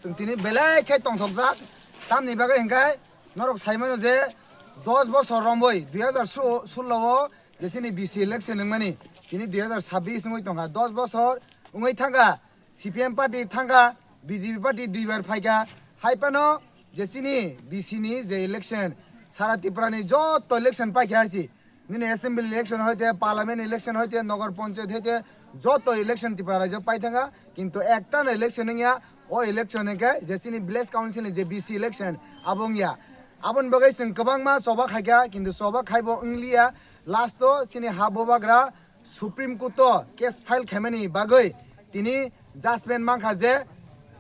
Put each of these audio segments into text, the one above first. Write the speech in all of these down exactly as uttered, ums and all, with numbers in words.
Chwng tini belai khe tongthokjak, tamni bagwi hwnkhe norok sai mano je dos bosor romwi dui hazar sullo o je chini B C election wngmani, tini dui hazar sabbish wngwi tongkha, dos bosor wngwi thangkha, C P M party thangkha, B J P party duibar phaikha, hai phano je chini B C ni je election, sara Tripura ni joto election paikha hai si, nini assembly election hoite, parliament election hoite, nogor panchayat hoite, joto election Tripura rajyo pai thangkha, kintu ekta no election wngya, o election hwnkhe je chini village council ni je B C election abo wngya. Aboni bagwi chwng kwbangma choba khaikha, kintu choba khaibo wngliya, last o chini ha bubagra Supreme Court o case file khaimani bagwi tini judgment mankha je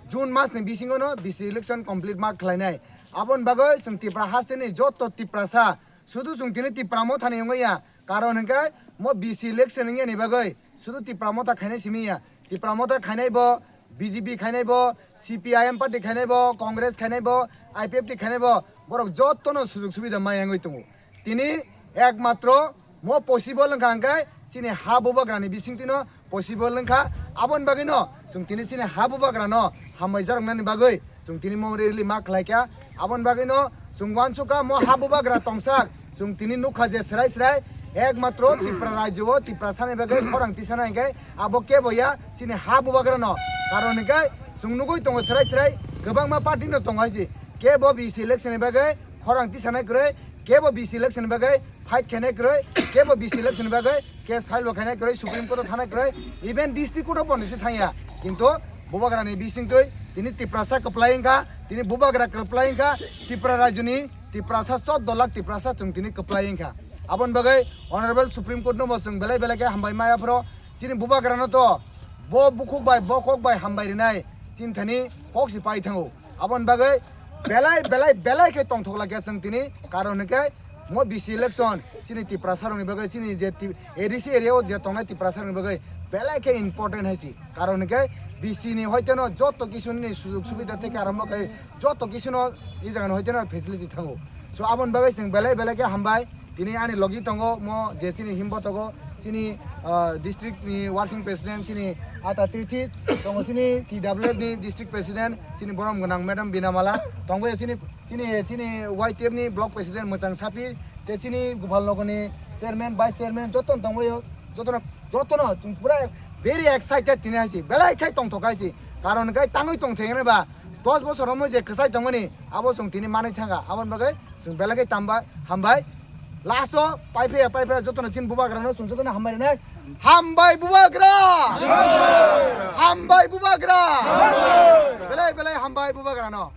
June mas ni bisingo no B C election complete ma khlainai. Aboni bagwi chwng Tripura hasteni joto Tiprasa, sudu chwng tini Tipra Mothani wngwi ya, karon hwnkhe mo B C election wngya ni bagwi sudu Tipra Motha khainai simi ya. Tipra Motha khainai bo, B J P khainai bo, C P I M party khainai bo, Congress khainai bo, I P F T khainai bo, borok jotono sujug subida maya wngwi tongo. Tini ekmatro mo possible wngkha hwnkhe chini ha bubagrani bisingtwino possible wngkha. Aboni bagwino chwng tini chini ha bubagrano hambai jaroknani bagwi chwng tini mo rally ma khlaikha. Aboni bagwino chwng uansukha mo ha bubagra tongsak, chwng tini nukha je srai srai ekmatro Tripura rajyo o Tiprasani bagwi khorang tisana hwnkhe abo kebo ya chini ha bubagrano. Karon hwnkhe chwng nugwi tongo srai srai kwbangma party no tongo hai si, kebo B C election ni bagwi khorang tisanai kwrwi, kebo B C election ni bagwi fight khainai kwrwi, kebo B C election ni bagwi case file bo khainai kwrwi, Supreme Court o thanai kwrwi, even district court o bono se thangya. Kintu bubagrani bisingtwi tini Tiprasa kwplai wngkha, tini bubagra kwplai wngkha, Tripura rajyoni Tiprasa, chordo lakh Tiprasa chwng tini kwplai wngkha. Aboni bagwi Honorable Supreme Court no bo chwng belai belai khe hambai maya phro, chini bubagrano to bo bukhuk bai, bo kok bai hambai rinai chini thani kok si pai thango. Aboni bagwi belai, belai, belai khe tongthok lakya chwng tini, karon hwnkhe mo B C election chini Tiprasa rokni bagwi, chini je ti-, A D C area o je tongnai Tiprasa rokni bagwi belai khe important hai si, karon hwnkhe B C ni hoiteno joto kisuni sujug subida theke arombo khe joto kisuno i jaga ni hoiteno facility thango. So aboni bagwi chwng belai belai khe hambai. Tini ani logi tongo mo je chini himbo tongo, chini, ah, district ni working president, chini Ata Tirthi tongo, chini T W F ni district president, chini borom gwnang madam Binamala tongo, chini, chini, chini Y T F ni block president Mwchang Sapi, te chini Gopal Nogor ni chairman, vice chairman joto tongo, joto, joto no chwng pura very excited tini hai si, belai khai tongthok hai si, karon khai tangwi tongtheng ba dos bosor omo je kwchai tongmani abo chwng tini manwi thangkha, aboni bagwi chwng belai khe tamba hambai. Last o pai phaiya, pai phaiya jotono chini bubagrano chwng jotono hambai rwnai. Hambai bubagra! Hambai bubagra! Belai belai hambai bubagrano.